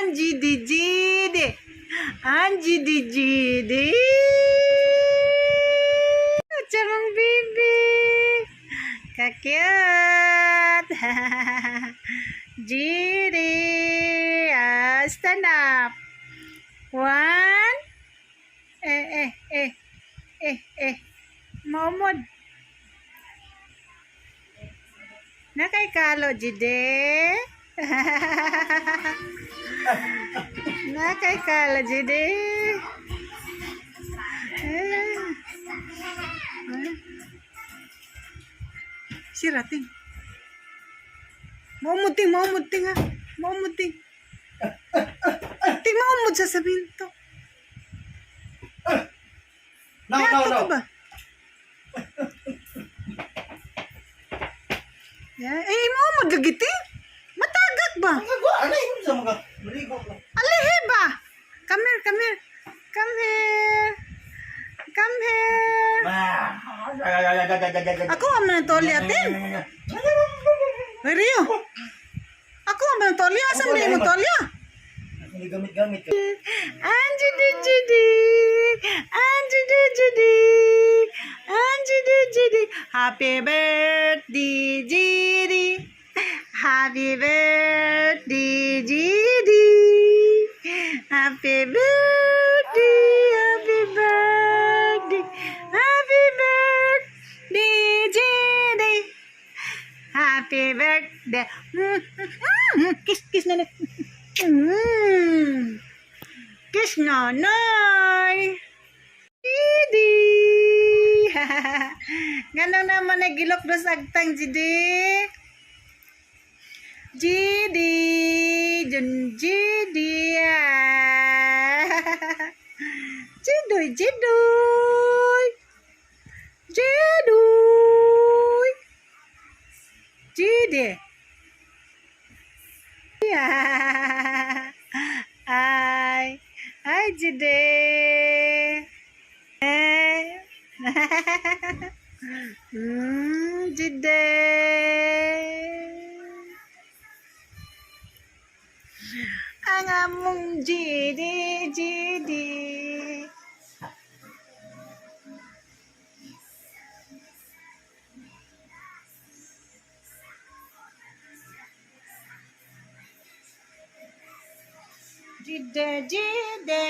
Angie di Gidi. Angie di Gidi. Charong baby. Ka-cute. Gidi. Ah, stand up. One. Eh, eh, eh. Eh, eh. Maumod. Nakay kalo, Jide. Nakay kalo, Jide. Eh. Eh. Si Rating. Maumod ting, maumod ting ha. Maumod ting. Ting maumod sa sabihin to. No, no, Gato no. ka ba? Yeah. Eh, maumod lagi ting. Matagak ba? Nagawa, ano yun sa mga maligo na. Alihi ba? Come here, come here. Come here. Come here. Ako ang mga toli atin. Rio. Ako ang mga toli. Asan ba yung tolya? Hindi gamit-gamit. Angie di Judy. Angie di Judy. Angie di Judy. Happy birthday, Judy. Happy birthday, Judy. Happy birthday, happy birthday, happy birthday, Judy. Happy birthday. Kiss, kiss na na. Kiss nanay. Didi. Ganang naman ay gilok dos agtang Didi. Didi. Jun Didi. Ah. Jidoy, Jidoy. Jidoy. Didi. Yeah. Ay. Ay, Jide. Eh. Jide. Ang among Jide, Jide. Jide, Jide.